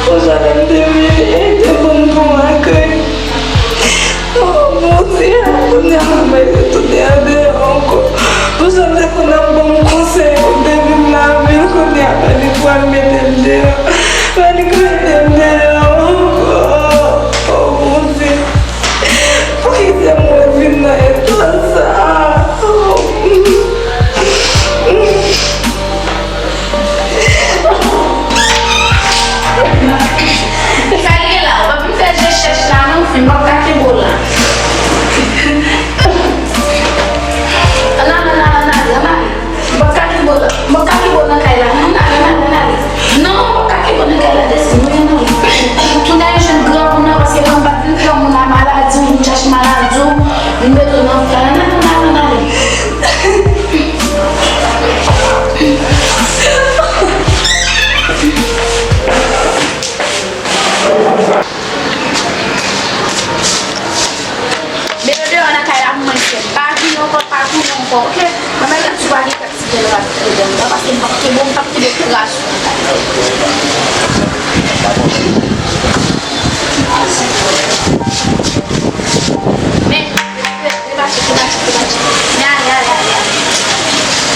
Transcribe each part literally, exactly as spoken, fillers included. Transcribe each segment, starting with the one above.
Pou sa menm te vini, te konn pou m akèy. Oh, Bondye, kounye a, mwen retounen andeyò ankò. Pou sa m te konn ap ban m konsèy pou m te vin lavil, kounye a, Valik pral mete m deyò. Valik mete m deyò ankò. Oh, Bondye, poukisa mwen vin nan eta sa? Oh. Sa l ye la, w ap vin fè je chèch la non, fi, m p ap ka kenbe w la. Ann ale, ann ale, ann ale, ann ale. M p ap ka kenbe w la, m p ap ka kenbe w nan kay la. Ann ale, ann ale, ann ale. Non, m p ap ka kenbe w nan kay la, desann, mwen ann ale. Tounen yon jèn granmoun nan, paske mwen m pa t vin pran moun a maladi, ou vin chache maladi, ou vin mete w nan fè. Ann ale, ann ale, ann ale. Mete w deyò nan kay la pou mwen, mesye. Pa vini ankò, pa tounen ankò, oke? Mwen mèt gad si w pa gen kèk ti jèn ras ki devan m nan, paske m p ap kenbe w, m p ap kenbe kras ou nan kay la. Men, depache, depache, depache. Men ale, ale, ale, ale.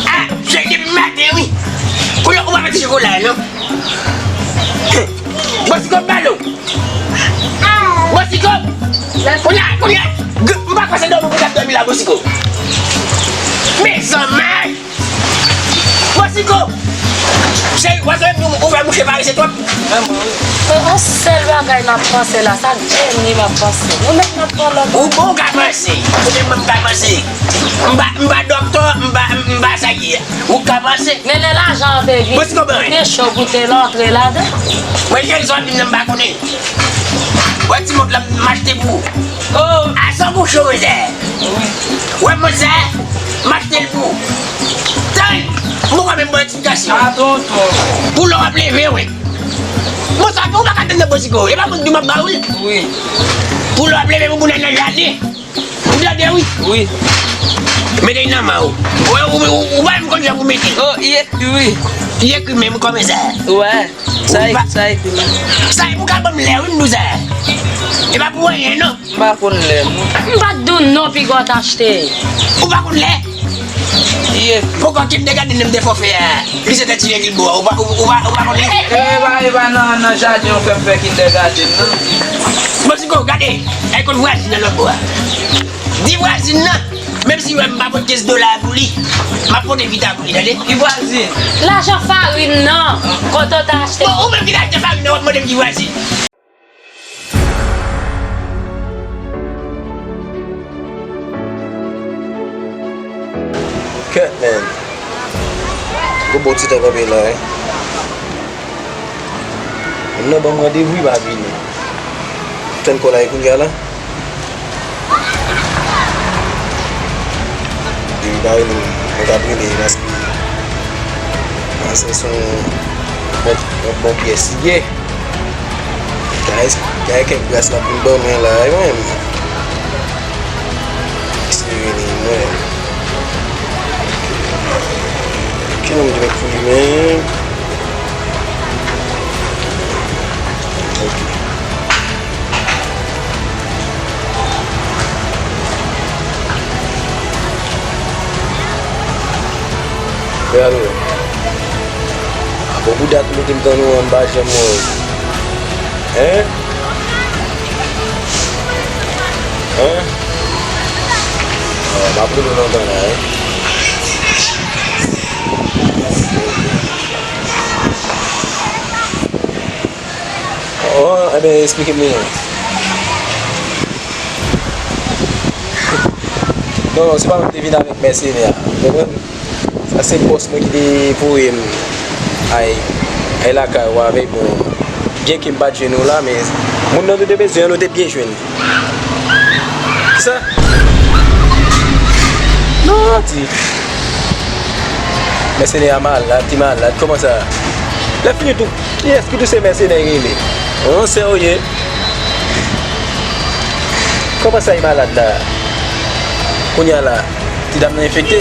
Ah, se depi maten, wi. Kounye a, ou pa mete chokola, non? Bòsiko, balo. Bòsiko. Kounye a, kounye a, m pa panse dòmi pou m t ap dòmi la, Bòsiko. Mezanmi. Bòsiko! Cheri, w a tande m di w ouvè bouch e parese twòp? Vrèman, wi. E yon sèl bagay n ap panse la, sa k Jenny m ap panse. Nou menm n ap pran lòt. Ou bon, ou ka panse. Kote mwen m ka panse? M pa, m pa dòktè, m pa, m pa sa ki ye. Ou ka panse. Men lè lajan an te vini, Bosiko ban. Te cho pou te antre ladan. Mwen, jèn sa w ap di m nan, m pa konnen. Wè ti mont la, m achte pou ou. Oh. A sa w bouche w, wè. Wi. Wè mont sa, m achte l pou ou. Tann, m poko menm ba w eksplikasyon. A tonton. Pou lè w ap leve, wi. Bon, sa, ou pa ka tann nan Bosiko. E pa mwen ki di w m ap ba ou l. Wi. Pou lè w ap leve, pou bounay nan jaden. Ou tande, wi? Wi. Mete l nan men w. Ou, ou, ou, ou pa menm konn jan pou mete l. Oh, li ekri, wi. Li ekri menm kòman sa? Wè. Sa ekri, sa ekri. Sa ekri, ou ka ban m lè, wi, m di w sa. E pa pou anyen, non. M pa konn lè, non. M pa t di w non, piga w t achte. Ou pa konn lè? Ye. Poko kit de gade menm de fòfè a. Li se te tire li bò. Ou pa, ou, ou pa, ou pa konn li? E pa, e pa nan, nan jaden yo fè m fè kit de gade, non. Bosiko, gade. Ay konn vwazin nan lòt bò a. Di vwazin nan. Menm si wè m pa pot kenz dola pou li, m ap pote vita pou li, tande? Ki vwazin? Lajan farin nan. Kote w t achte? Bon, ou menm ki t achte farin nan, w ap mande m ki vwazin. Kèt, man. Gon bon ti tan kanpe la, wi. Moun nan ban m randevou, li pa vini. Tann kòl la, e kounye a la. Depi pa rele m, mwen t ap rele, paske Marcel se yon bon, yon bon pyès li ye. Gade, gade kèk gras l ap vin ban mwen la, wi, mwen. Espere li, mwen. Ki nonm ki met pou li menm? Ok. Gade. Bon, bouda tou mete m tann ou an, m pa janm wè w. Hein? Hein? Ah, m ap rele w nan tan la, hein? Oh, enben, eksplike m li non. Non, non, se pa mwen ki te vin avèk mèsenè a. Ou konprann? Sa se bòs mwen ki te voye m ay, ay lakay ou avèk bon. Byenke m pa t jwenn ou la, men moun nan nou te bezwen an, nou te byen jwenn. Kisa? Non, di. Mèsenè a malad, li malad. Kòman sa? Lè fini tou, kiyès ki tou se mèsenè rele? An serye? Kòman sa, li malad la? Kounye a la, ti dam nan enfekte?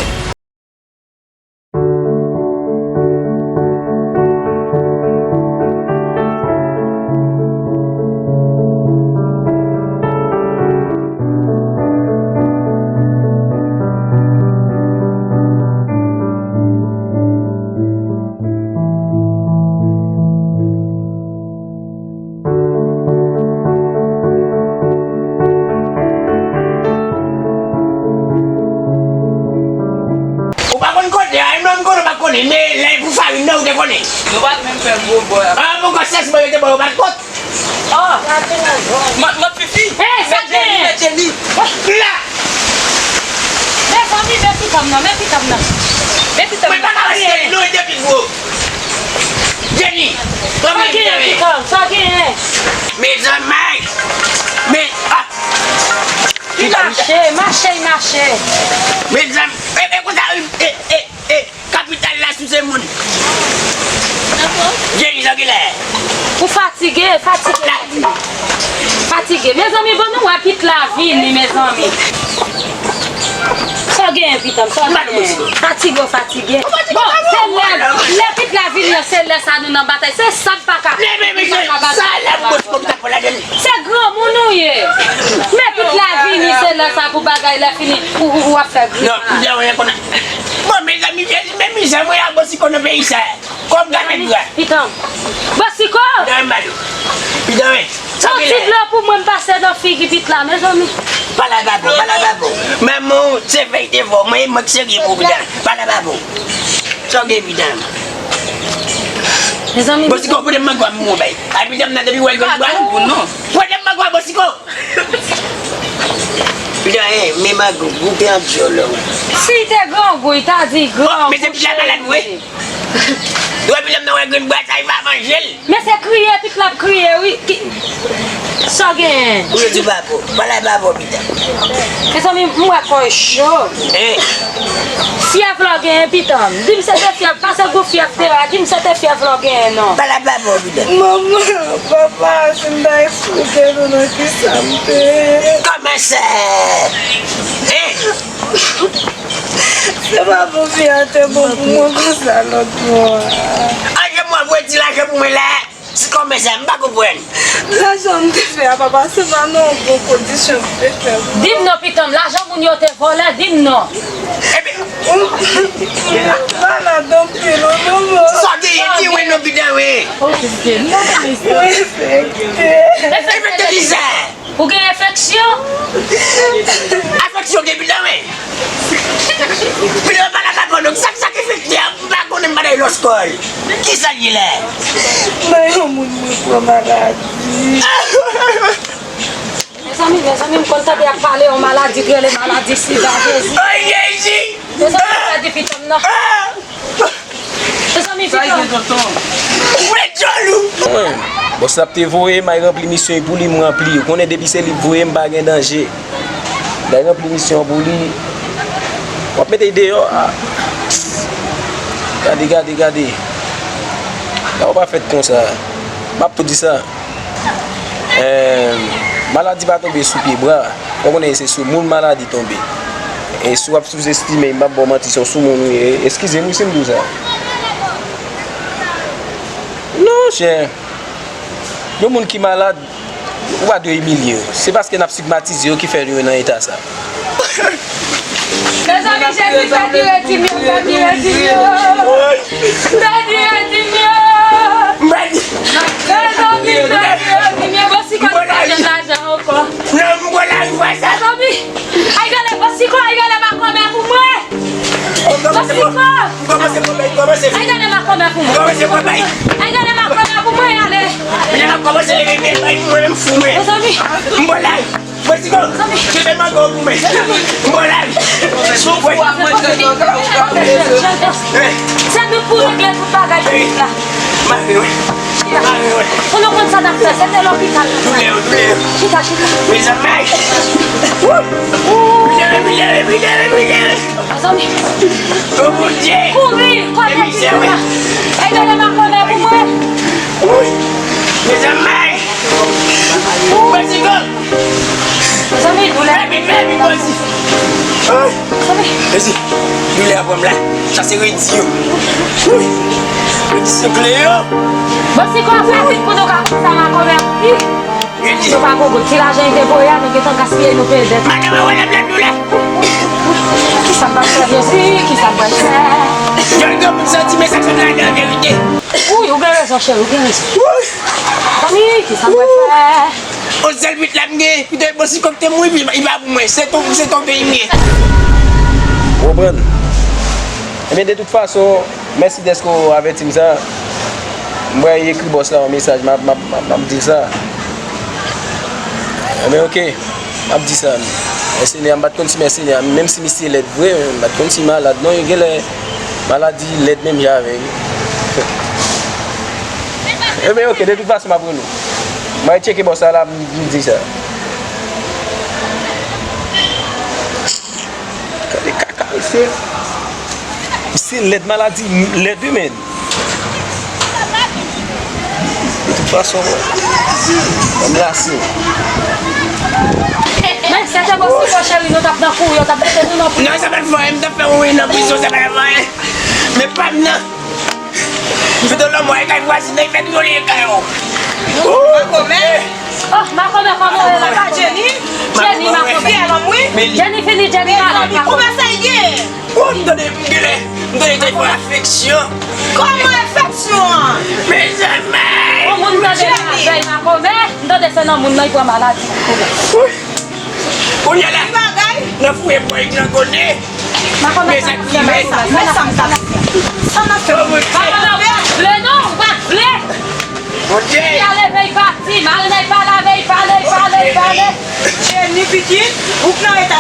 Ou pa konn kote a, e menm kote ou pa konnen, men lè pou farin nan ou te konnen. Nou pa t menm fè gwo bò a. Ah, poko sèch bò yo te ba yo pa t pot. Ah! Mòd, mòd fifi. Hey, sa gen? Mèt Jenny, mèt Jenny. La! Mezanmi, men pitanm nan, men pitanm nan. Men pitanm nan. Mwen pa ka rete non, li te pi gwo. Jenny, sa gen, pitanm, sa gen? Mezanmi. Men, ah. Li mache, mache, li mache. Mezanmi, e, e, konsa, e, e, e, kapital la souse moun. Jenny, sa ki lè? Ou fatige, fatige. Fatige. Mezanmi, bon, nou wè pit la vini, mezanmi. Sa w genyen, pitanm, sa w genyen? Fatige, w fatige. Bon, se lè, lè pit la vini an, se lè sa nou nan batay. Se sa n pa ka, nou pa ka batay. Sa lè m bòs pou m ta pran ladan l. Se granmoun ou ye. Men pit la vini, se lè sa pou bagay la fini. Ou, ou, ou ap fè gri. Non, m te wè konn. Bon, mezanmi, Jezi, men mizè mwen a Bosiko nan peyi sa. Kòm gade dwa. Pitanm. Bosiko! Pitanm, bado. Pitanm, wi. Sa w gen la? Yon ti dlo pou mwen, m pase nan figi pit la, mezanmi. Pale avè bon, pale avè bon. Manman w se fèy te fò, mwen, mwen ki serye pou pitanm. Pale avè bon. Sa w gen, pitanm? Mezanmi. Bosiko, pote m mango a m mwen bay. Ay, pitanm nan depi wè l konn bwa. Pote m mango a, Bosiko. Pitit la, men mangou, goute yon dyòl. Si te grangou, li ta di grangou. Men se pitit la malad vre. Dwe pitit la nan wè grenn bwa sa, li va manje l. Men se kriye pitit la ap kriye, wi. Ki, sa w genyen? Ou yo di babo. Pale babo, pitit. Mezanmi, m wè kò w cho. Fyèv la w genyen, pitit m. Di m se te fyèv, pa se gwo fyèv te a. Di m se te fyèv la w genyen, non. Pale babo, pitit. Manman, papa, si m ta eksplike nou nan kisa m te ye. Kòman sa? Hein? Se pa pou fi a te bon pou mwen konsa lòt mwa. An, jan mwen voye ti lajan pou mwen la. Si kòmè sa, m pa konprann. Lajan m te fè a, papa, se pa nan yon bon kondisyon m te fè l. Di m non, pitit m, lajan moun yo te vòlè, di m non. Ebyen, malad anpil, wi, manman. Sa w genyen, di wi non, pitit m, wi. Mwen enfekte. Enfekte ki sa? Ou gen enfeksyon? Enfeksyon gen pitit la, wi. Pitit la pa la ka pran, donk sa, sa k enfekte a, m pa konnen, m pa nan lòs kò l. Kisa l ye la? Nan yon moun mwen pran maladi. Mezanmi, mezanmi, m konn tande y ap pale yon maladi k rele maladi sida, Jezi. Oy, Jezi! Mezanmi, m pèdi pitit m nan. Mezanmi, pitit m. Ou ret jòl ou. Mwen, bòs la te voye m al ranpli misyon pou li, m ranpli. Ou konnen depi se li k voye m, pa gen danje. M al ranpli misyon pou li. W ap mete l deyò a. Gade, gade, gade. Sa w pa fèt konsa. M ap tou di sa. Eh, maladi pa tonbe sou pye bwa. Ou konnen se sou moun maladi tonbe. E si w ap souzestime m, m p ap ba w manti, se yon soumoun ou ye. Eskize m wi si m di w sa. Non, chè. Yon moun ki malad, ou pa dwe imilye yo. Se paske n ap estigmatize yo ki fè yo nan eta sa. Mezanmi, Jezi, pèdi redim yo, pèdi redim yo. Pèdi redim yo. Mezanmi, pèdi redim yo. Bòsiko pa jwenn lajan ankò. Non, m pran lari vwazin. Mezanmi, ay gade Bòsiko, ay gade makomè pou mwen. Bòsiko. Ay gade makomè pou mwen. Ay gade makomè pou mwen, ale. Mezanmi. Mwen sigo, kenbe mango pou mwen. M bon la wi. Sou kwen. Se nou pou regle tout bagay isit la. Mare wi. Mare wi. Pou nou konn sa n ap fè, se te lopital. Doulè yo, doulè yo. Chita, chita. Mezanmi. Wou. Mezanmi, mezanmi, mezanmi, mezanmi. Mezanmi. Oh Bondye. Kouri, kote ki la. Ay gade makomè pou mwen. Wouy. Mezanmi. Mezanmi, doulè. Mezanmi, mezanmi, mezanmi. Mezanmi. Mezanmi, doulè ap pran m la. Sa se redi yo. Wouy. Redi se kle yo. Bon, si kon fè vit pou nou ka konn sa makomè ap di. Redi. Nou pa gon goud. Ti lajan li te voye a, nou gentan gaspiye, nou peye dèt. Madanm an wè lè m nan doulè. Kisa m pral fè, Jezi? Kisa m pral fè? Jòl gen moun santi, men sa k sot ladan an verite. Wouy, ou gen rezon, cheri, ou gen rezon. Zanmi, kisa m pral fè? On sèl vit la m gen, pito e bon si kòk te mouri, li pa pou mwen, se ton, se ton peyi m ye. Ou konprann? Ebyen, de tout fason, mèsi dèske w avèti m sa. M pral ekri bòs la yon mesaj, m ap, m ap, m ap, m ap di l sa. Ebyen, oke, m ap di sa. Mèsenè a, m pa t konn si mèsenè a, menm si misye lèd vre, m pa t konn si malad non, genlè maladi lèd menm jan avè l. Ebyen, oke, de tout fason, m ap rele w. Mwen tcheke bòs la la, m di sa. Gade kaka, mesye. Misye lèd, maladi lèd wi, men. De tout fason, m anbrase w. Men, se te bòs li, cheri, nou t ap nan kouri, yo t ap mete nou nan prizon. Non, sa pa t fè anyen, m t ap fè wouri nan prizon, sa pa t fè anyen. Men pa m nan. Pito lanmò e kay vwazin nan, li fè twole e kay ou. Makomè. Oh, makomè, kòman w ye la? Jenny? Jenny, makomè. Fyèl an, wi. Jenny fini, Jenny malad, makomè. Kòman sa ye? Oh, m tande m genlè, m tande te fè afeksyon. Kòman afeksyon an? Mezanmi! Yon moun tande lavèy makomè, m tande se nan moun nan li pran maladi. Kounye a la, nan fouye bwa nan kote. Men sa k rive. Men sa m t ap fè. Sa n ap fè. Madanm, ou pa vle non, ou pa vle. Bondye. Li a leve, li pati. Marina, li pa lave, li pale, li pale, li pale. Jenny pitit, ou k nan eta